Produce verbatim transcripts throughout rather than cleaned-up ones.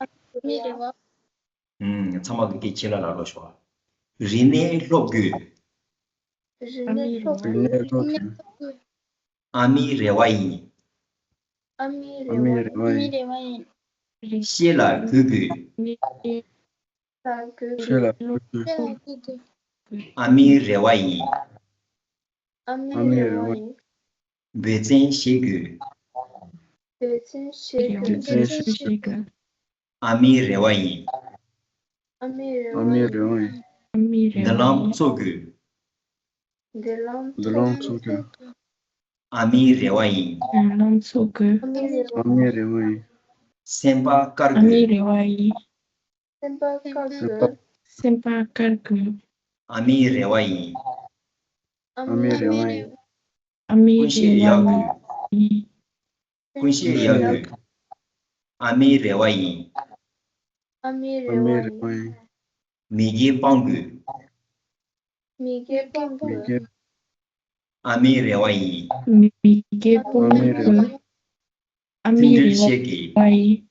ཨ་མའི་རེ་བ། ཨུམ། ཚང་མ་གི་སྐད་ཆེ་ལ་ལ་ལོ་ཤོག་རིག་གནས་སློབ་དགོས། རིག་གནས་སློབ་དགོས། རིག་གནས་སློབ་དགོས། ཨ་མའི་རེ་བ་ཡིན། ཨ་མའི་རེ་བ་ཡིན། ཤེས་ལ་གུས་དགོས། ཤེས་ལ་གུས་དགོས། ཨ་མའི་རེ་བ་ཡིན། ཨ་མའི་རེ་བ་ཡིན། འབད་བརྩོན་བྱེད་དགོས། འབད་བརྩོན་བྱེད་དགོས། ཨ་མའི་རེ་བ་ཡིན། ཨ་མའི་རེ་བ་ཡིན། མདུན་ལམ་འཚོལ་དགོས། མདུན་ལམ་འཚོལ་དགོས། ཨ་མའི་རེ་བ་ཡིན། མདུན་ལམ་འཚོལ་དགོས། ཨ་མའི་རེ་བ་ཡིན། སེམས་པ་དཀར་དགོས། ཨ་མའི་རེ་བ་ཡིན། སེམས་པ་དཀར་དགོས། སེམས་པ་དཀར་དགོས། ཨ་མའི་རེ་བ་ཡིན། ཨ་མའི་རེ་བ་ཡིན། ཨ་མའི་རེ་བ་ཡིན། ཀུན་ཤེས་ཡག་དགོས། ཨ་མའི་རེ་བ་ཡིན། ཨ་མའི་རེ་བ་ཡིན། མི་དགེ་སྤང་དགོས། མི་དགེ་སྤང་དགོས། ཨ་མའི་རེ་བ་ཡིན། མི་དགེ་སྤང་དགོས། ཨ་མའི་རེ་བ་ཡིན།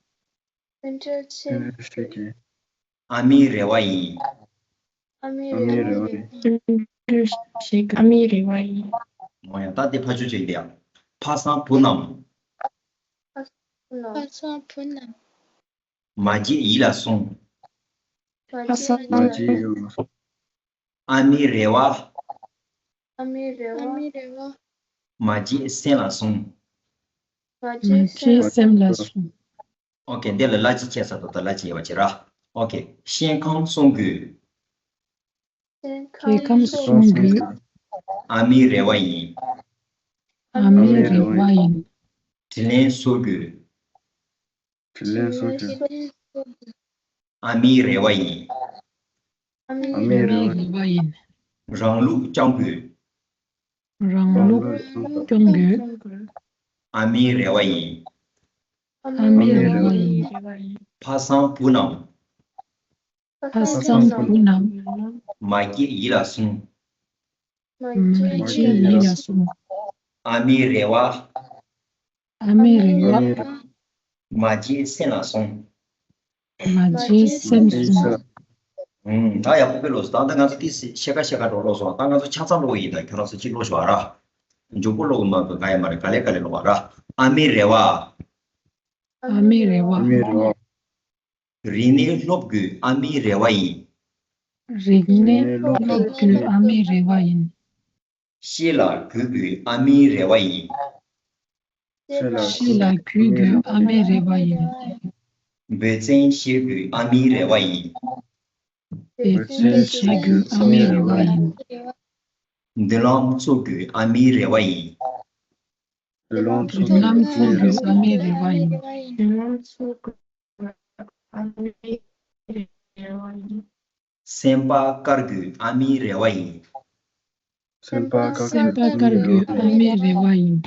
ཨ་མའི་རེ་བ་ཡིན། ཨ་མའི་རེ་བ་ཡིན། ཨ་མའི་རེ་བ་ཡིན། འོ་ཡ། ད་དེ་ཕ་ཆོས་ཅན་དེ་ཡང་། ཕ་བཟང་བུ་རྣམས། ཕ་བཟང་བུ་རྣམས། མ་བརྗེད་ཡིད་ལ་ཟུངས། ཕ་བཟང་བུ་རྣམས། ཨ་མའི་རེ་བ། ཨ་མའི་རེ་བ། མ་བརྗེད་སེམས་ལ་ཟུངས། མ་བརྗེད་སེམས་ལ་ཟུངས། ཨོ་ཁེ། འདི་ལ་ལ་ཅི་བྱས་ས་དོ། ད་ལ་ཅི་ཡོད་པ་བྱེད་ར། ཨོ་ཁེ། ཤན་ཁང་སྲུང་དགོས། ཤན་ཁང་སྲུང་དགོས། ཨ་མའི་རེ་བ་ཡིན། ཨ་མའི་རེ་བ་ཡིན། དྲིན་ལན་གཟོ་དགོས། དྲིན་ལན་གཟོ་དགོས། ཨ་མའི་རེ་བ་ཡིན། ཨ་མའི་རེ་བ་ཡིན། རང་ལུགས་སྐྱོང་དགོས། རང་ལུགས་སྐྱོང་དགོས། ཨ་མའི་རེ་བ་ཡིན། ཨ་མའི་རེ་བ་ཡིན། ཕ་བཟང་བུ་རྣམས། ཕ་བཟང་བུ་རྣམས། མ་བརྗེད་ཡིད་ལ་ཟུངས། མ་བརྗེད་ཡིད་ལ་ཟུངས། ཨ་མའི་རེ་བ། ཨ་མའི་རེ་བ། མ་བརྗེད་སེམས་ལ་ཟུངས། མ་བརྗེད་སེམས་ལ་ཟུངས། ཨུམ། ད་ཡག་པོ་དཔེ་ཀློག་སོང་། ད་ད་ང་ཚོ་ཏིས་ཤེ་ཀ་ཤེ་ཀ་འགྲོ་ཀློག་སོང་། ད་ང་ཚོ་ཆ་ཚང་ཀློག་ཡིན། ད་ཁྱོད་རང་ཚོ་གཅིག་ཀློག་ཤོག་ཨ་ར། མགྱོགས་པོ་ཀློག་མ་དགོས། ག་ཡ་མ་རེད། ག་ལེ་ག་ལེ་ཀློག་ཨ་ར། ཨ་མའི་རེ་བ། ཨ་མའི་རེ་བ། རིག་གནས་སློབ་དགོས། ཨ་མའི་རེ་བ་ཡིན། རིག་གནས་སློབ་དགོས། ཨ་མའི་རེ་བ་ཡིན། ཤེས་ལ་གུས་དགོས། ཨ་མའི་རེ་བ་ཡིན། ཤེས་ལ་གུས་དགོས། ཨ་མའི་རེ་བ་ཡིན། འབད་བརྩོན་བྱེད་དགོས། ཨ་མའི་རེ་བ་ཡིན། འབད་བརྩོན་བྱེད་དགོས། ཨ་མའི་རེ་བ་ཡིན། མདུན་ལམ་འཚོལ་དགོས། ཨ་མའི་རེ་བ་ཡིན། མདུན་ལམ་འཚོལ་དགོས། ཨ་མའི་རེ་བ་ཡིན། མདུན་ལམ་འཚོལ་དགོས། ཨ་མའི་རེ་བ་ཡིན། སེམས་པ་དཀར་དགོས། ཨ་མའི་རེ་བ་ཡིན། སེམས་པ་དཀར་དགོས། ཨ་མའི་རེ་བ་ཡིན།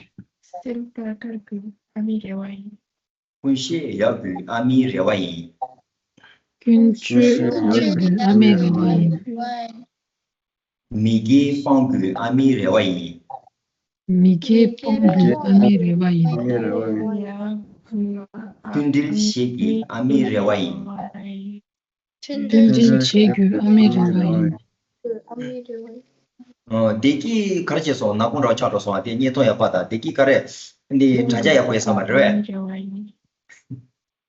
སེམས་པ་དཀར་དགོས། ཨ་མའི་རེ་བ་ཡིན། ཀུན་ཤེས་ཡག་དགོས། ཨ་མའི་རེ་བ་ཡིན། ཀུན་སྤྱོད་ཡག་དགོས། ཨ་མའི་རེ་བ་ཡིན། མི་དགེ་སྤང་དགོས། ཨ་མའི་རེ་བ་ཡིན། མི་དགེ་སྤོང་དགོས། ཨ་མའི་རེ་བ་ཡིན། མཐུན་སྒྲིལ་བྱེད་དགོས། ཨ་མའི་རེ་བ་ཡིན། མཐུན་སྒྲིལ་བྱེད་དགོས། ཨ་མའི་རེ་བ་ཡིན། ཨ། བདེ་སྐྱིད་ག་རེ་བྱས་སོང་། ནག་ཁུང་ར་ཆགས་འགྲོ་སོང་། ཨ། དེ་བརྙན་ཐུང་ཡག་པ་དང་བདེ་སྐྱིད་ག་རེ་འདི་དྲ་རྒྱ་ཡག་པོ་ཡོད་ས་མ་རེད་པས།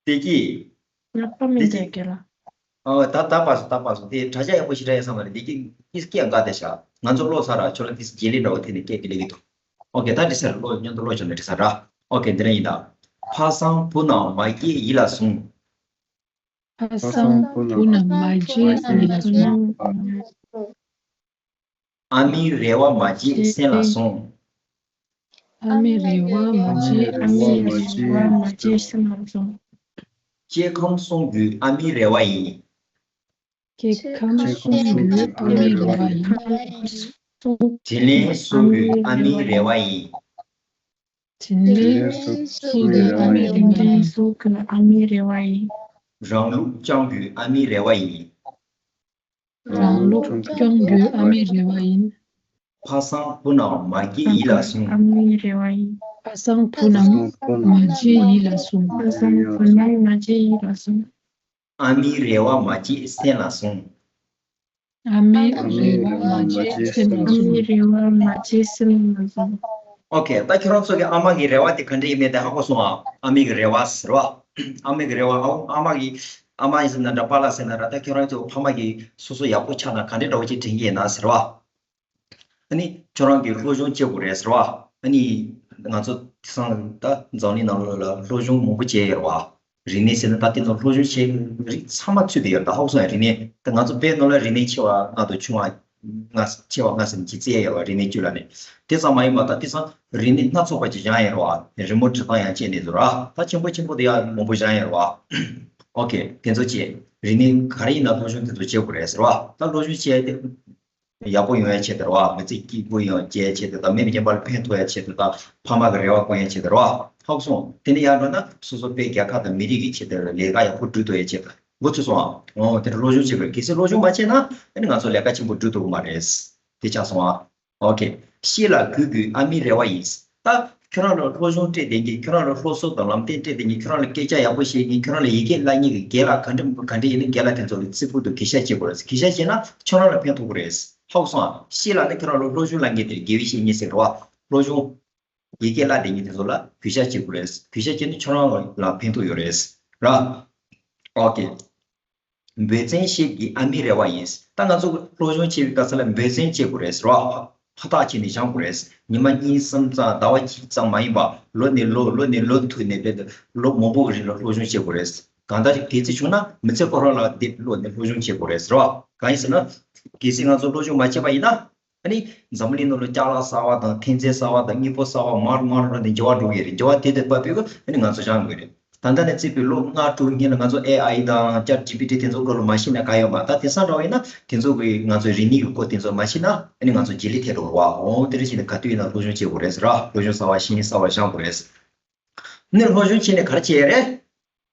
བདེ་སྐྱིད། ང་པ་མི་བདེ་སྐྱིད་འདྲ་གི་ལ། ཨ། ད་ད་པ་སོང་། ད་པ་སོང་། དེ་དྲ་རྒྱ་ཡག་པོ་ཞིག་རག་ཡོད་ས་མ་རེད། བདེ་སྐྱིད་ཀྱིས་སྐད་འགག་བསྡད་ཤག་ང་ཚོ་ཀློག་ཚར་ར། ཁྱོད་རང་དེ་རྗེས་ལེན་འདྲ་བོ་དེ་ནས་སྐད་དེ་སླེབས་ཀྱི་འདུག་ཨོ་ཁེ། ད་འདི་སེ་ཀློག། མཉམ་དུ་ཀློག་བྱུང་ན་འགྲིག་ས་ར། ཨོ་ཁེ། འདི་འདྲ་ཡིན་ད། ཕ་བཟང་བུ་རྣམས་མ་བརྗེད་ཡིད་ལ་ཟུངས། ཕ་བཟང་བུ་རྣམས་མ་བརྗེད་ཡིད་ལ་ཟུངས། ཨ་མའི་རེ་བ་མ་བརྗེད་སེམས་ལ་ཟུངས། ཨ་མའི་རེ་བ་མ་བརྗེད། ཨ་མའི་རེ་བ་མ་བརྗེད་སེམས་ལ་ཟུངས། སྐྱེ་ཁམས་སྲུང་དགོས། ཨ་མའི་རེ་བ་ཡིན། སྐྱེ་ཁམས་སྲུང་དགོས། ཨ་མའི་རེ་བ་ཡིན། དྲིན་ལན་གཟོ་དགོས། ཨ་མའི་རེ་བ་ཡིན། དྲིན་ལན་གཟོ་དགོས། ཨ་མའི་རེ་བ་ཡིན། རང་ལུགས་སྐྱོང་དགོས། ཨ་མའི་རེ་བ་ཡིན། རང་ལུགས་སྐྱོང་དགོས། ཨ་མའི་རེ་བ་ཡིན། ཕ་བཟང་བུ་རྣམས་མ་བརྗེད་ཡིད་ལ་ཟུངས། ཨ་མའི་རེ་བ་ཡིན། ཁ་སང་བུ་རྣམས་མ་བརྗེད་ཡིད་ལ་ཟུངས། ཁ་སང་བུ་རྣམས་མ་བརྗེད་ཡིད་ལ་ཟུངས། ཨ་མའི་རེ་བ་མ་བརྗེད་སེམས་ལ་ཟུངས། ཨ་མའི་རེ་བ་མ་བརྗེད་སེམས་ལ་ཟུངས། ཨ་མའི་རེ་བ་མ་བརྗེད་སེམས་ལ་ཟུངས། ཨོ་ཁེ། ད་ཁྱོད་རང་ཚོ་གི་ཨ་མ་གི་རེ་བ་དེ་ག་འདྲ་ཡིན་མིན་དེ་ཧ་གོ་སོང་ཨ། ཨ་མའི་གི་རེ་བ་ཟེར་བ། ཨ་མའི་གི་རེ་བ། ཨ་ཨ་མ་གི་ཨ་མ་ཡིན་ཟེར་ན་འདྲ་པཱ་ལགས་ཟེར་ན་འདྲ། ད་ཁྱོད་རང་ཚོ་ཕ་མ་གི་སོ་སོ་ཡག་པོ་ཆགས་ན་ག་འདྲ་འདྲ་བོ་ཅིག་དྲན་གྱི་ཡིན་ན་ཟེར་བ། ཨ་ནི་ཁྱོད་རང་གིས་སློབ་སྦྱོང་བྱེད་དགོས་རེད་ཟེར་བ། ཨ་ནི་ང་ཚོ་དེང་སང་ད་འཛམ་གླིང་ནང་ལོགས་ལ་སློབ་སྦྱོང་མང་པོ་བྱས་ཡོད་རེད་བ། རིག་གནས་ཟེར་ན་ད་དེ་ནང་སློབ་སྦྱོང་བྱེད་རིགས་ཚང་མ་ཚུད་བསྡད་ཡོད་རེད། ད་ཧ་གོ་སོང་ཡ། རིག་གནས་ད་ང་ཚོ་བོད་ནང་ལ་རིག་གནས་ཆེ་བ་ལྔ་དང་ཆུང་བ་ལྔ་ཆེ་བ་ལྔ་ཟེར་ནས་ཅིག་བརྩི་ཡ་ཡོད་རེད་བ། རིག་གནས་བཅུ་ལ་ནི་དེ་ཙམ་མ་ཡིན་པ་ད་དེང་སང་རིག་གནས་སྣ་ཚོགས་པ་ཅིག་སྦྱངས་ཡོད་རེད་བ། རི་མོ་འབྲི་སྟངས་ཡང་བྱས་ནས་བཟོ་ར། ད་ཆེན་པོ་ཆེན་པོ་དེ་ཡང་མང་པོ་སྦྱངས་ཡོད་རེད་བ། ཨོ་ཁེ། དེ་ཚོ་བྱས། རིག་གནས་ག་རེ་ཡིན་ན་སློབ་སྦྱོང་དེ་ཚོ་བྱེད་དགོས་རེད་ཟེར་བ། ད་སློབ་སྦྱོང་བྱས་ཏེ། ཡག་པོ་ཡོང་ཡ་ཆེད་དུ་རེད་བ། མི་ཚེ་སྐྱིད་པོ་ཡོང་སྐྱེལ་ཡ་ཆེད་དུ་དང་། མི་གཞན་པ་ལ་ཕན་ཐོགས་ཡ་ཆེད་དུ་དང་། ཕ་མ་གི་རེ་བ་སྐོང་ཡ་ཆེད་དུ་རེད་བ། ཧ་གོ་སོང་། དེ་ནས་ཡར་འགྲོ་ན་སོ་སོ་བོད་རྒྱལ་ཁབ་དང་མི་རིགས་ཀྱི་ཆེད་དུ་ལས་ཀ་ཡག་པོ་སྒྲུབ་ཐུབ་ཡ་ཆེད་དུ། འགོ་ཚུགས་སོང་ཨ། འོ་དེ་འདྲ་སློབ་སྦྱོང་བྱེད་དགོས། གལ་སྲིད་སློབ་སྦྱོང་མ་བྱས་ན་ཨ་ནི་ང་ཚོ་ལས་ཀ་ཆེན་པོ་སྒྲུབ་ཐུབ་ཀྱི་མ་རེད། དེ་ཆགས་སོང་ཨ། ཨོ་ཁེ། ཤེས་ལ་གུས་དགོས་ཨ་མའི་རེ་བ་ཡིན། ད་ཁྱོད་རང་ལ་སློབ་སྦྱོང་སྤྲད་བསྡད་མཁན། ཁྱོད་རང་ལ་སློབ་གསོ་དང་ལམ་སྟོན་སྤྲད་བསྡད་མཁན། ཁྱོད་རང་ལ་སྐད་ཆ་ཡག་པོ་བཤད་མཁན། ཁྱོད་རང་ལ་ཡི་གེ་བཀླག་མཁན་གྱི་རྒན་ལགས་ག་འདྲ་ག་འདྲ་ཡིན་ན་རྒན་ལགས་དེ་ཚོ་ལ་རྩི་ཕུད་དུ་གུས་ཞབས་བྱེད་དགོས་རེད། གུས་ཞབས་བྱས་ན་ཁྱོད་རང་ལ་ཕན་ཐོགས་ཀྱི་རེད། ཧ་གོ་སོང་ཨ། ཤེས་ལ་ནི་ཁྱོད་རང་ལ་སློབ་སྦྱོང་བསླབ་མཁན་དེ་དགེ་བའི་བཤེས་གཉེན་ཟེར་བ། སློབ་སྦྱོང་ཡི་གེ་བཀླག་བསྡད་མཁན་དེ་ཚོ་ལ་གུས་ཞབས་བྱེད་དགོས་རེད། གུས་ཞབས་བྱས་ན་ཁྱོད་རང་ལ་ཕན་ཐོགས་ཡོད་རེད། ར། ཨོ་ཁེ། འབད་བརྩོན་བྱེད་དགོས་ཨ་མའི་རེ་བ་ཡིན། ད་ང་ཚོ་སློབ་སྦྱོང་བྱེད་པའི་སྐབས་སུ་ལ་འབད་བརྩོན་བྱེད་དགོས་རེད་ཟེར་བ། ཧ་ཧ་ཐག་བྱས་ནས་སྦྱང་དགོས་རེད། ཉི་མ་གཉིས་གསུམ་ཙམ་ཟླ་བ་གཅིག་ཙམ་མ་ཡིན་པ་ལོ་ནས་ལོ་ལོ་ནས་ལོ་མཐུད་ནས་རྦད་དེ་ལོ་མང་པོ་གི་རིང་ལ་སློབ་སྦྱོང་བྱེད་དགོས་རེད། གང་ལྟར་གལ་སྲིད་བྱུང་ན་མི་ཚེ་ཁོ་རང་ལ་འདི་བློ་ནས་སློབ་སྦྱོང་བྱེད་དགོས་རེད་ཟེར་བ། གང་ཡིན་ཟེར་ན། གལ་སྲིད་ང་ཚོ་སློབ་སྦྱོང་མ་བྱས་པ་ཡིན་ན། ཨ་ནི་འཛམ་བུ་གླིང་ནང་ལ་ཅ་ལག་གསར་བ་དང་ཐོན་རྫས་གསར་བ་དང་དངོས་པོ་གསར་བ་མར་མར་འགྲོ་ནས་འགྱུར་བ་འགྲོ་གི་རེད། འགྱུར་བ་དེ་དང་བབ་པའི་སྒོ་ཨ་ནི་ང་ཚོ་སྦྱང་དགོས་རེད། ད་ལྟ་ནས་བརྩིས་པའི་ལོ་ལྔ་དྲུག་སྔོན་ལ་ང་ཚོ་ཨེ་ཨའི་དང་ཅེཊ་ཇི་པི་ཊི་དེ་ཚོ་སྐོར་ལ་མ་ཤེས་ན་ག་ཡོད་མ། ད་དེང་སང་འདྲ་བ་ཡིན་ན་དེ་ཚོ་གིས་ང་ཚོའི་རིག་གནས་ཀྱི་སྐོར་དེ་ཚོ་མ་ཤེས་ན་ཨ་ནི་ང་ཚོ་རྗེས་ལུས་ཐེབས་འགྲོ་གི་རེད་བ། འོ་དེ་འདྲ་བྱས་ནས་ག་དུས་ཡིན་ན་སློབ་སྦྱོང་བྱེད་དགོས་རེད་ཟེར་བ། སློབ་སྦྱོང་གསར་བ་ཤེས་ཡོན་གསར་བ་སྦྱང་དགོས་རེད། ཨ་ནི་སློབ་སྦྱོང་བྱས་ནས་ག་རེ་བྱེད་ཡས་རེད།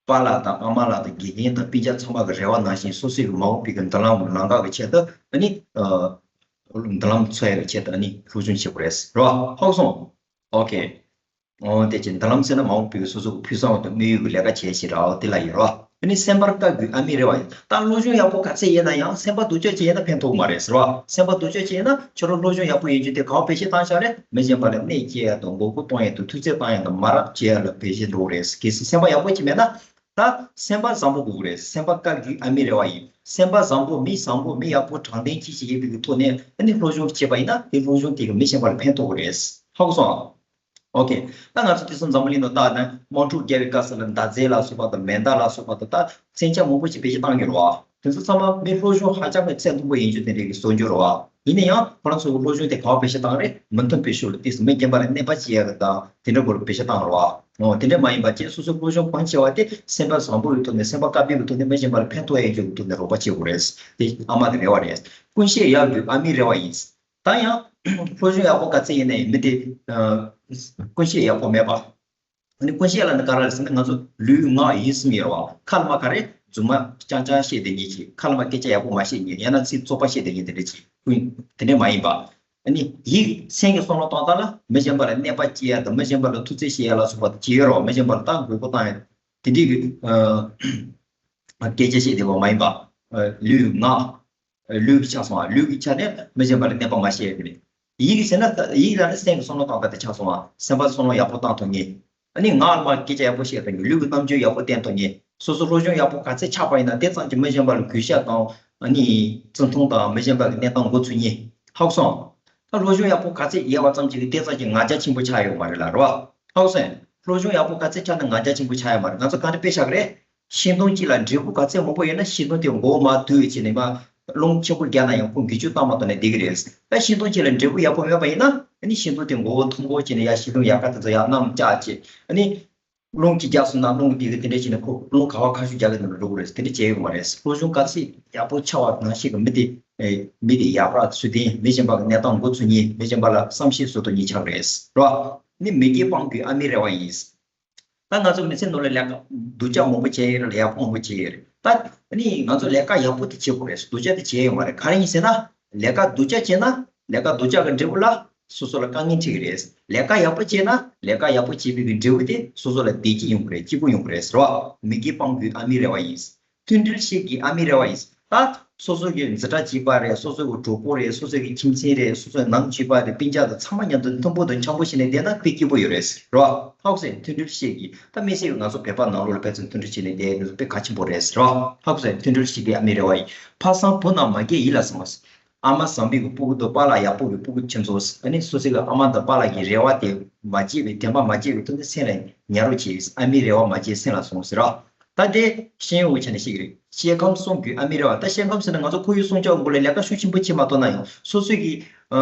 པཱ་ལགས་དང་ཨ་མ་ལགས་དང་དགེ་རྒན་དང་སྤུན་ཀྱག་ཚང་མ་གི་རེ་བ་ནང་བཞིན་སོ་སོའི་མ་འོངས་པའི་གི་མདུན་ལམ་ལམ་ཁ་གི་ཆེད་དུ་ཨ་ནི། ཨ། མདུན་ལམ་འཚོལ་ཡ་གི་ཆེད་དུ་ཨ་ནི་སློབ་སྦྱོང་བྱེད་དགོས་རེད་ཟེར་བ། ཧ་གོ་སོང་། ཨོ་ཁེ། འོ་དེ་ཅི་མདུན་ལམ་ཟེར་ན་མ་འོངས་པའི་སོ་སོ་གི་ཕུགས་བསམ་དང་དམིགས་ཡུལ་གྱི་ལས་ཀ་བྱེད་ཤེས་ར། འོ་དེ་ལ་ཡིན་ར། ཨ་ནི་སེམས་པར་དཀའ་དགོས་ཨ་མའི་རེ་བ་ཡིན། ད་སློབ་སྦྱོང་ཡག་པོ་ག་ཚད་ཡིན་ན་ཡང་སེམས་པ་སྡུག་ཅག་ཅིག་ཡིན་ན་ཕན་ཐོགས་མ་རེད་ཟེར་བ། སེམས་པ་སྡུག་ཅག་ཅིག་ཡིན་ན་ཁྱོད་རང་སློབ་སྦྱོང་ཡག་པོ་ཡིན་རྒྱུ་དེ་གང་བེད་སྤྱོད་བཏང་བཞག་རེད། མི་གཞན་པ་ལ་གནོད་སྐྱེལ་ཡ་དང་མགོ་སྐོར་གཏོང་ཡ་དང་ཐུག་འཚད་བཏང་ཡ་དང་མ་རབས་བྱེད་ཡ་ལ་བེད་སྤྱོད་འགྲོ་གི་རེད། གལ་སྲིད་སེམས་པ་ཡག་པོ་ཅིག་མེད་ན། ད་སེམས་པ་བཟང་པོ་དགོས་ཀྱི་རེད། སེམས་པ་དཀར་རྒྱུའི་ཨ་མའི་རེ་བ་ཡིན། སེམས་པ་བཟང་པོ་མི་བཟང་པོ་མི་ཡག་པོ་དྲང་བདེན་སྐྱིད་ཅིག་ཡིན་པའི་ཐོག་ནས་ཨ་ནི་སློབ་སྦྱོང་བྱས་པ་ཡིན་ན་དེ་སློབ་སྦྱོང་དེ་གི་མི་གཞན་པ་ལ་ཕན་ཐོགས་ཀྱི་རེད། ཧ་གོ་སོང་ཨ། ཨོ་ཁེ། ད་ང་ཚོ་དེང་སང་འཛམ་བུ་གླིང་ནང་བལྟས་ན་དམག་འཁྲུག་བརྒྱབ་པའི་སྐབས་སུ་ལ་མདའ་རྩེད་ལ་སོགས་པ་དང་མེ་མདའ་ལ་སོགས་པ་དང་ད་མཚོན་ཆ་མང་པོ་ཞིག་བེད་སྤྱོད་བཏང་གི་རེད་བ། དེ་ཚོ་ཚང་མ་མི་སློབ་སྦྱོང་ཧ་ཅང་གི་ཚད་མཐོན་པོ་ཡིན་རྒྱུ་དེ་འདྲའི་གི་བཟོ་རྒྱུ་རེད་བ། ཡིན་ན་ཡང་ཁོ་རང་ཚོ་གི་སློབ་སྦྱོང་དེ་ག་པར་བེད་སྤྱོད་བཏང་རེད། མི་མཐུན་པའི་ཕྱོགས་ལ་ཏོག་ཙམ་མི་གཞན་པ་ལ་གནོད་པ་བྱེད་ཡ་གི་དང་དེ་འདྲ་སྐོར་ལ་བེད་སྤྱོད་བཏང་རེད་བ། འོ་དེ་འདྲ་མ་ཡིན་པ་ཅན་སོ་སོའི་སློབ་སྦྱོང་གང་བྱས་པ་དེ་སེམས་པ་བཟང་པོའི་ཐོག་ནས་སེམས་པ་དཀར་པོའི་ཐོག་ནས་མི་གཞན་པ་ལ་ཕན་ཐོགས་ཡ་ཡོད་ཀྱི་ཐོག་ནས་རོགས་པ་བྱེད་དགོས་རེད། དེ་ཨ་མ་གི་རེ་བ་རེད། ཀུན་ཤེས་ཡག་དགོས་ཨ་མའི་རེ་བ་ཡིན། ད་ཡང་སློབ་སྦྱོང་ཡག་པོ་ག་ཚད་ཡིན་ན་ཡང་མི་དེ་ཨ་ཀུན་ཤེས་ཡག་པོ་མེད་པ། ཨ་ནི་ཀུན་ཤེས་ལབ་ན་ག་རེ་རེད་ཟེར་ན་ང་ཚོ་ལུས་ངག་ཡིད་གསུམ་ཡོད་རེད་བ། ཁ་ལ་མ་ག་རེ་རྫུན་མ་རྐྱང་རྐྱང་བཤད་བསྡད་མཁན་ཅིག་ཁ་ལ་མ་སྐད་ཆ་ཡག་པོ་མ་བཤད་མཁན། ཡང་ན་ཚིག་བཙོག་པ་བཤད་བསྡད་མཁན་དེ་འདྲ་ཅིག་ཀུན་དེ་འདྲ་མ་ཡིན་པ། ཨ་ནི་ཡིད་སེམས་ཀྱི་བསམ་བློ་གཏོང་སྟངས་ལ་མི་གཞན་པ་ལ་གནོད་པ་སྐྱེལ་ཡ་དང་མི་གཞན་པ་ལ་ཐུག་འཚད་བྱེད་ཡ་ལ་སོགས་པ་དེ་བྱེད་ཡོད་རེད་བ། མི་གཞན་པ་ལ་ད་མགོ་སྐོར་བཏང་ཡ་དེ་འདྲའི་གི་ཨ་སྐད་ཆ་བཤད་བསྡད་པ་མ་ཡིན་པ། ཨ་ལུས་ངག་ལུས་ཀྱི་ཆ་སོང་བ། ལུས་ཀྱི་ཆ་ནས་མི་གཞན་པ་ལ་གནོད་པ་མ་བྱེད་ཡ་དེ་རེད། ཡིད་ཀྱི་ཟེར་ན་ད་ཡིད་ལ་ནི་སེམས་ཀྱི་བསམ་བློ་གཏོང་སྟངས་དེ་ཆགས་སོང་བ། སེམས་པ་བསམ་བློ་ཡག་པོ་བཏང་ཐུབ་མཁན། ཨ་ནི་ངག་ལ་སྐད་ཆ་ཡག་པོ་བཤད་ཐུབ་མཁན། ལུས་ཀྱི་རྣམ་འགྱུར་ཡག་པོ་བསྟན་ཐུབ་མཁན། སོ་སོ་སློབ་སྦྱོང་ཡག་པོ་ག་ཚད་ཆགས་པ་ཡིན་ན་དེ་ཙམ་གྱིས་མི་གཞན་པ་ལ་གུས་ཞབས་དང་ཨ་ནི་བརྩི་མཐོང་དང་མི་གཞན་པ་ལ་གནས་སྟངས་འགོ་ཚུགས་མཁན། ཧ་གོ་སོང་། ད་སློབ་སྦྱོང་ཡག་པོ་ག་ཚད་ཡོད་པ་ཙམ་གྱིས་དེ་ཙམ་གྱིས་ང་རྒྱལ་ཆེན་པོ་ཆགས་ཡོད་མ་རེད་ལ་རེད་བ། ཧ་གོ་སོང་། སློབ་སྦྱོང་ཡག་པོ་ག་ཚད་ཆགས་ན་ང་རྒྱལ་ཆེན་པོ་ཆགས་ཡོད་མ་རེད། ང་ཚོ་ག་འདྲ་དཔེ་བཞག་གི་རེད། ཤིང་སྡོང་གཅིག་ལ་འབྲས་བུ་ག་ཚད་མང་པོ་ཡོད་ན་ཤིང་སྡོང་དེ་མགོ་བོ་མར་བསྡུས་བྱས་ནས་མར་རླུང་ཆེན་པོ་བརྒྱབ་ན་ཡང་ཁོ་འགུལ་སྐྱོད་བཏང་མ་ཐུབ་ན་བསྡད་ཀྱི་རེད། ད་ཤིང་སྡོང་གཅིག་ལ་འབྲས་བུ་ཡག་པོ་མེད་པ་ཡིན་ན་ཨ་ནི་ཤིང་སྡོང་དེ་མགོ་བོ་མཐོན་པོ་བྱས་ནས་ཡར་ཤིང་སྡོང་ཡལ་ག་དེ་ཚོ་ཡར་གནམ་བཀྱག་བྱས་ཨ་ནི་རླུང་གཅིག་བརྒྱབ་སོང་ན་རླུང་དེ་གི་དེ་འདྲ་བྱས་ནས་ཁོ་རླུང་ག་བ་ཁ་ཤུགས་རྒྱག་གི་འདུག་ན་འགྲོ་གི་རེད། དེ་འདྲ་བྱས་ཡོད་མ་རེད། སློབ་སྦྱོང་ག་ཚད་ཡག་པོ་ཆགས་པ་ནང་བཞིན་གི་མི་དེ་མི་དེ་ཡག་ར་ཚུལ་ལྡན། མི་གཞན་པ་གི་གནས་སྟངས་འགོ་ཚུགས་མཁན། མི་གཞན་པ་ལ་བསམ་ཤེས་བཟོ་ཐུབ་མཁན་ཆགས་རེད་ར། ནི་མི་དགེ་སྤང་དགོས་ཨ་མའི་རེ་བ་ཡིན། ད་ང་ཚོ་མི་ཚེ་ནང་ལ་ལས་ཀ་སྡུག་ཅག་མང་པོ་བྱས་ཡོད་རེད། ཡག་པོ་མང་པོ་བྱས་ཡོད་རེད། ད་ནི་ང་ཚོ་ལས་ཀ་ཡག་པོ་དེ་བྱེད་དགོས་རེད། སྡུག་ཅག་དེ་བྱས་ཡོད་མ་རེད། ག་རེ་ཡིན་ཟེར་ན་ལས་ཀ་སྡུག་ཅག་བྱས་ན་ལས་ཀ་སྡུག་ཅག་གི་འབྲས་བུ་ལ་ སོ་སོ་ལ་དཀའ་ངལ་འཕྲད་ཀྱི་རེད། ལས་ཀ་ཡག་པོ་བྱས་ན་ལས་ཀ་ཡག་པོ་བྱས་པའི་གི་འབྲས་བུ་དེ་སོ་སོ་ལ་བདེ་སྐྱིད་ཡོང་གི་རེད། སྐྱིད་པོ་ཡོང་གི་རེད་ཟེར་བ། མི་དགེ་སྤང་དགོས་ཨ་མའི་རེ་བ་ཡིན། མཐུན་སྒྲིལ་བྱེད་དགོས་ཨ་མའི་རེ་བ་ཡིན། ད་སོ་སོ་གི་འཛིན་གྲྭ་གཅིག་པ་རེད། སོ་སོ་གི་གྲོགས་པོ་རེད། སོ་སོ་གི་ཁྱིམ་མཚེས་རེད། སོ་སོའི་ནང་གཅིག་པ་རེད། སྤུན་ཀྱག་དང་ཚང་མ་མཉམ་དུ་མཐུན་པོ་དང་འཆམ་པོ་བྱས་ནས་བསྡད་ན་དཔེ་སྐྱིད་པོ་ཡོད་རེད་ཟེར་བ། ཧ་གོ་སོང་། མཐུན་སྒྲིལ་བྱེད་དགོས། ད་དམིགས་བསལ་གྱི་ང་ཚོ་བོད་པ་ནང་ལོགས་ལ་དཔེ་མཚོན་མཐུན་སྒྲིལ་བྱས་ནས་བསྡད་ཡོད་དེ་ཚོ་དཔེ་གལ་ཆེན་པོ་རེད་ཟེར་བ། ཧ་གོ་སོང་། མཐུན་སྒྲིལ་བྱེད་དགོས་ཨ་མའི་རེ་བ་ཡིན། ཕ་བཟང་བུ་རྣམས་མ་སྐྱེས་ཡིད་ལ་ཟུངས། ཨ་མ་བཟང་པོའི་གི་སྤུ་གུ་དང་པཱ་ལགས་ཡག་པོ་གི་སྤུ་གུ་ཁྱེད་ཚོ་ཨ་ནི་སོ་སོའི་གི་ཨ་མ་དང་པཱ་ལགས་ཀྱི་རེ་བ་དེ་མ་བརྗེད་པའི་དྲན་པ་མ་བརྗེད་པའི་ཐོག་ནས་སེམས་ལ་ཉར་རོགས་བྱེད། ཨ་མའི་རེ་བ་མ་བརྗེད་སེམས་ལ་ཟུངས་ཟེར་བ། ད་དེ་ཤེས་ཡོན་གྱི་ཆ་ནས་ཤེས་ཀྱི་རེད། སྐྱེ་ཁམས་སྲུང་དགོས་ཨ་མའི་རེ་བ། ད་སྐྱེ་ཁམས་ཟེར་ན་ང་ཚོ་ཁོར་ཡུག་སྲུང་སྐྱོབ་སྐོར་ལ་ལས་ཀ་ཤུགས་ཆེན་པོ་བྱེད་མ་ཐུབ་ན་ཡང་སོ་སོའི་གི་ཨ་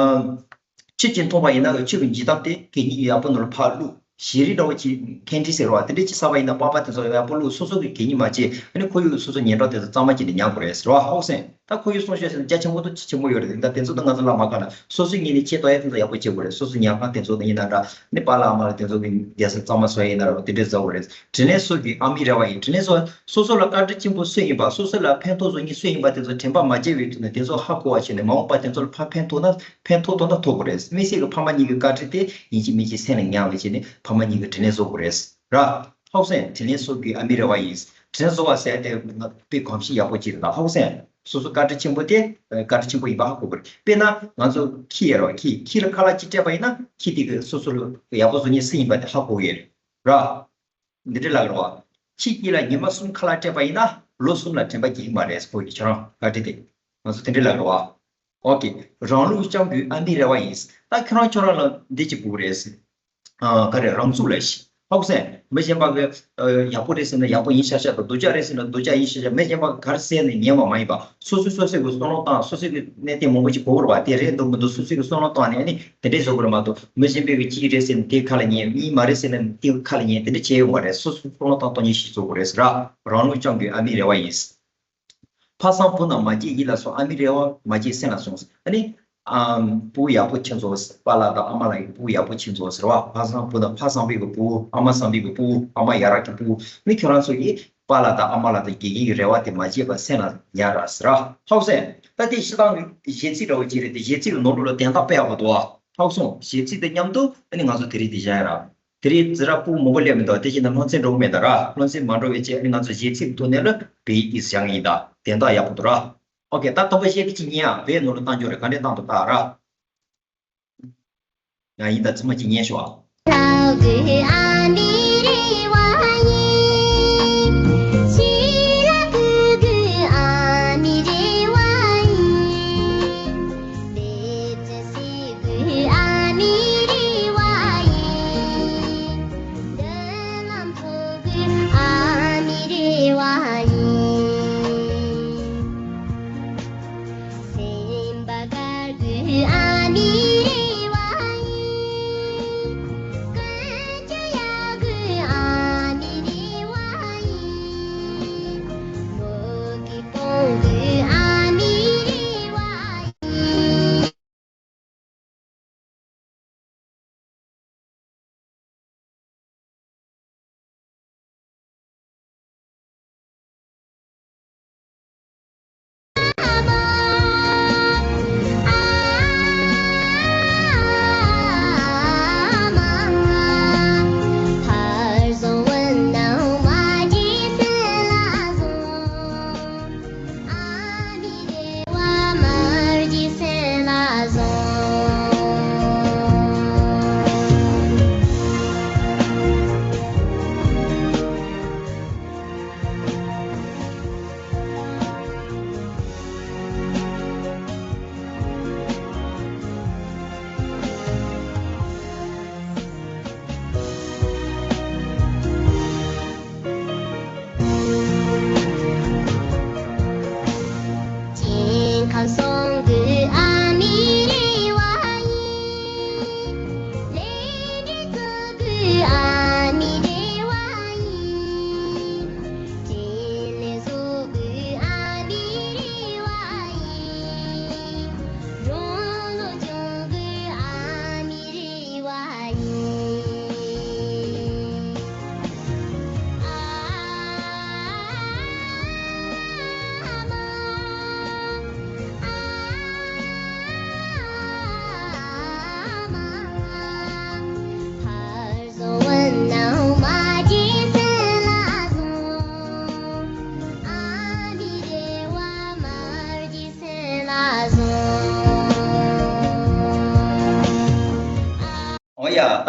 ཆུ་གཅིག་འཐུང་བ་ཡིན་ན་ཆུ་གི་འཇིགས་སྟངས་དེ་གད་སྙིགས་ཡག་པོ་ནང་ལ་ཕར་བླུགས། ཞིག་རིགས་འདྲ་བོ་ཅིག་ཁེན་ཏྲི་ཟེར་བ་དེ་འདྲ་ཅིག་བསགས་པ་ཡིན་ན་པགས་པ་དེ་ཚོ་ཡག་པོ་བླུགས། སོ་སོ་གི་གད་སྙིགས་མ་བྱེད། ཨ་ནི་ཁོར་ཡུག་སོ་སོ་ཉེན་རྟོག་དེ་ཚོ་གཙང་མ་བྱས་ནས་ཉར་དགོས་རེད་ཟེར་བ། ཧ་གོ་སོང་། ད་ཁོར་ཡུག་སྲུང་སྐྱོབ་ཟེར་ན་རྒྱ་ཆེན་པོ་དང་ཆེ་ཆེན་པོ་ཡོད་རེད། ད་དེ་ཚོ་ད་ང་ཚོ་ལ་མ་དགའ་ན་སོ་སོའི་ངོས་ནས་ཆེད་གཏོང་ཡ་དེ་ཚོ་ཡག་པོ་བྱེད་དགོས་རེད། སོ་སོ་ཉལ་ཁང་དེ་ཚོ་ཡིན་ན་འདྲ། ནི་པཱ་ལགས་ཨ་མ་ལགས་དེ་ཚོ་གི་བསྡད་ས་གཙང་མ་བཟོ་ཡ་ཡིན་ན་ར་དེ་འདྲས་བཟོ་དགོས་རེད། དྲིན་ལན་གསོ་དགོས་ཨ་མའི་རེ་བ་ཡིན། དྲིན་ལན་གསོ། སོ་སོ་ལ་བཀའ་དྲིན་ཆེན་པོ་སུ་ཡིན་པ། སོ་སོ་ལ་ཕན་ཐོགས་བཟོ་མཁན་སུ་ཡིན་པ་དེ་ཚོ་དྲན་པ་མ་བརྗེད་པའི་ཐོག་ནས་དེ་ཚོ་ཧ་གོ་བ་བྱས་ནས་མ་འོངས་པ་དེ་ཚོ་ལ་ཕར་ཕན་ཐོགས་ན་ཕན་ཐོགས་ཐུབ་ན་ཐོགས་དགོས་རེད། དམིགས་བསལ་གྱི་ཕ་མ་གཉིས་ཀྱི་བཀའ་དྲིན་དེ་ཡིན་གཅིག་མིན་གཅིག་སེམས་ལ་ཉར་བ་བྱས་ནས་ཕ་མ་གཉིས་ཀྱི་དྲིན་ལན་གསོ་དགོས་རེད་ར། ཧ་གོ་སོང་། དྲིན་ལན་གསོ་དགོས་ཨ་མའི་རེ་བ་ཡིན། དྲིན་གསོ་བ་ཟེར་དེ་ང་དཔེ་གོམས་གཤིས་ཡག་པོ་ཅིག་རེད་ད། ཧ་གོ་སོང་། སོ་སོ་བཀའ་དྲིན་ཆེན་པོ་དེ་བཀའ་དྲིན་ཆེན་པོ་ཡིན་པ་ཧ་གོ་དགོས་རེད། དཔེར་ན་ང་ཚོ་ཁྱི་ཡོད་རེད་བ། ཁྱི་ཁྱི་ལ་ཁ་ལག་ཅིག་སྤྲད་པ་ཡིན་ན་ཁྱི་དེ་གི་སོ་སོ་ལ་ཡག་པོ་བཟོ་མཁན་སུ་ཡིན་པ་དེ་ཧ་གོ་གི་རེད་ར། འདི་འདྲ་ལབ་རེད་བ། ཁྱི་གཅིག་ལ་ཉི་མ་གསུམ་ཁ་ལག་སྤྲད་པ་ཡིན་ན་ལོ་གསུམ་ལ་དྲན་པ་སྐྱེ་གི་མ་རེད། ཁོ་གི་ཁྱོད་རང་བཀའ་དྲིན་དེ། ང་ཚོ་དེ་འདྲ་ལབ་རེད་བ། ཨོ་ཀེ། རང་ལུགས་སྐྱོང་དགོས་ཨ་མའི་རེ་བ་ཡིན། ད་ཁྱོད་རང་ཁྱོད་རང་ལ་འདི་གཅིག་དགོས་རེད། ཨ་ག་རེ་རང་ཚུགས་ལ་ཤི། ཧ་གོ་སོང་། མི་གཞན་པ་གི་ཨ་ཡག་པོ་རེད་ཟེར་ན་ཡག་པོ་ཡིན་ཤག་ཤག་དང་སྡུག་ཅག་རེད་ཟེར་ན་སྡུག་ཅག་ཡིན་ཤག་ཤག་མི་གཞན་པ་ག་རེ་ཟེར་ནས་ཉན་པ་མ་ཡིན་པ། སོ་སོས་སོ་སོའི་གི་བསམ་བློ་བཏང་། སོ་སོའི་གི་གནས་བརྟན་མང་པོ་ཅིག་གོ་བར་བ་དེ་རེད་འདུག་མི་འདུག་སོ་སོའི་གི་བསམ་བློ་བཏང་ནས་ཨ་ནི་དེ་འདྲས་བཟོ་དགོས་རེད་མ་གཏོགས། མི་གཞན་པའི་གི་གཅིག་རེད་ཟེར་ནས་དེའི་ཁ་ལ་ཉན། གཉིས་མ་རེད་ཟེར་ནས་དེའི་ཁ་ལ་ཉན། དེ་འདྲ་བྱས་ཡོང་བ་རེད། སོ་སོའི་བསམ་བློ་བཏང་སྟོང་ཉིད་ཤིག་བཟོ་དགོས་རེད་ཟེར་ར། རང་ལུགས་སྐྱོང་དགོས་ཨ་མའི་རེ་བ་ཡིན། ཕ་བཟང་བུ་རྣམས་མ་སྐྱེས་ཡིད་ལ་ཟུངས། ཨ་མའི་རེ་བ་མ་བརྗེད་སེམས་ལ་ཟུངས། ཨ་ནི། ཨམ། ཕྲུ་གུ་ཡག་པོ་ཁྱེད་ཚོ། པཱ་ལགས་དང་ཨ་མ་ལགས་ཀྱི་ཕྲུ་གུ་ཡག་པོ་ཁྱེད་ཚོ་ཟེར་བ། ཕ་བཟང་བུ་དང་ཕ་བཟང་པོའི་གི་ཕྲུ་གུ། ཨ་མ་བཟང་པོའི་གི་ཕྲུ་གུ། ཨ་མ་ཡ་རབས་ཀྱི་ཕྲུ་གུ། ནི་ཁྱོད་རང་ཚོ་ཡིས་པཱ་ལགས་དང་ཨ་མ་ལགས་དང་དགེ་རྒན་གྱི་རེ་བ་དེ་མ་བརྗེད་པར་སེམས་ལ་ཉར་ར་ཟེར་ར། ཧ་གོ་སོང་། ད་དེ་སྤྱིར་བཏང་གི་གཞས་ཚིག་འདྲ་བོ་ཅིག་རེད་དེ། གཞས་ཚིག་གི་ནང་ལོགས་ལ་དོན་དག་དཔེ་ཡག་པོ་འདུག་ཨ། ཧ་གོ་སོང་། གཞས་ཚིག་དང་མཉམ་དུ་ཨ་ནི་ང་ཚོ་དེ་རིང་འདི་བཞག་ཡ་ར། དེ་རིང་འཛིན་གྲྭ་ཕྲུ་གུ་མང་པོ་སླེབས་མི་འདུག་དེ་བཞིན་དུ་སློབ་ཚན་འགྲོ་གི་མེད་ད་ར། སློབ་ཚན་མ་འགྲོ་བའི་ཆེད་ཨ་ནི་ང་ཚོ་གཞས་ཚིག་ཐོག་ནས་ལ་བོད་ཡིག་ཏིས་སྦྱང་ཡིན་ད། དེ་འདྲ་ཡག་པོ་འདུག་ར། ཨོ་ཀེ། ད་དང་པོ་གཞས་དེ་གཅིག་ཉན་ཨ། བོད་ནང་ལ་བཏང་རྒྱུ་རེད། ག་འདྲས་བཏང་འདུག་ལྟ་ར། ང་ཡིན་ད་ཚང་མ་གཅིག་ཉན་ཤོག་ཨ།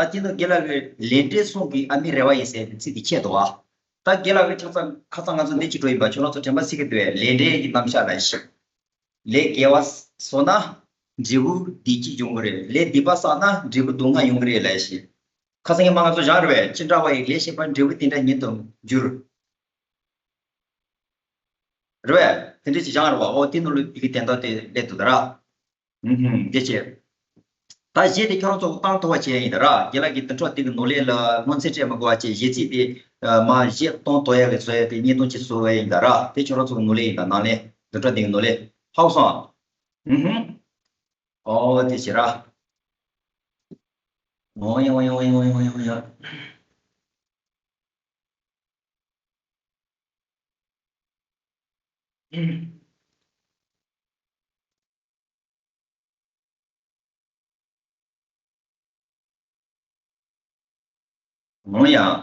ད་དེ་ནི་དགེ་ལགས་ཀྱིས་ལས་འབྲས་གསུམ་གྱི་ཨ་མའི་རེ་བ་ཡིན་ཟེར་ཚིག་དེ་ཁྱད་འདུག་ཨ། ད་དགེ་ལགས་ཀྱིས་ཁ་སང་ཁ་སང་ང་ཚོ་འདི་ཅིག་འགྲོ་ཡིན་པ། ཁྱོད་རང་ཚོ་དྲན་པ་གསོས་ཀྱི་འདུག་པས། ལས་འབྲས་ཀྱི་རྣམ་གཞག་ལབ་ཤིག། ལས་དགེ་བ་བསགས་ན་འབྲས་བུ་བདེ་སྐྱིད་འབྱུང་གི་རེད། ལས་སྡིག་པ་བསགས་ན་འབྲས་བུ་སྡུག་བསྔལ་ཡོང་གི་རེད་ལབ་ཤིག། ཁ་སང་ཉི་མ་ང་ཚོ་སྦྱངས་རེད་པས། ཅི་འདྲ་བ་ཡི་ལས་བྱས་པ་འབྲས་བུ་དེ་འདྲ་ཉིད་དུ་འགྱུར། རེད་པས། དེ་འདྲ་ཅིག་སྦྱངས་རེད་པ། ཨོ་དེ་ནང་ལ་ཡི་གེ་དན་རྟགས་དེ་སླེབས་འདུག་ད་ར། ཨུ་ཧུམ། དེ་བྱས། ད་གཞས་དེ་ཁྱོད་རང་ཚོ་བཏང་ཐུབ་པ་བྱས་ཡིན་ད་ར། རྒན་ལགས་ཀྱིས་བདུན་ཕྲག་འདི་གི་ནང་ལས་ལ་སྔོན་ཚེ་སྤྲད་མི་དགོས་པ་བྱས། གཞས་ཚིག་དེ་མ་གཞས་གཏོང་ཐུབ་ཡ་གི་བཟོ་ཡ་དེ་བརྙན་ཐུང་ཅིག་བཟོ་བ་ཡིན་ད་ར། དེ་ཁྱོད་རང་ཚོ་གི་ནང་ལས་ཡིན་ད། ནང་ལས་བདུན་ཕྲག་འདི་གི་ནང་ལས། ཧ་གོ་སོང་། ཨུ་ཧུམ། ཨོ་དེ་བྱས་ར། ཨོ་ཡ་ཨོ་ཡ་ཨོ་ཡ་ཨོ་ཡ་ཨོ་ཡ། ཨོ་ཡ།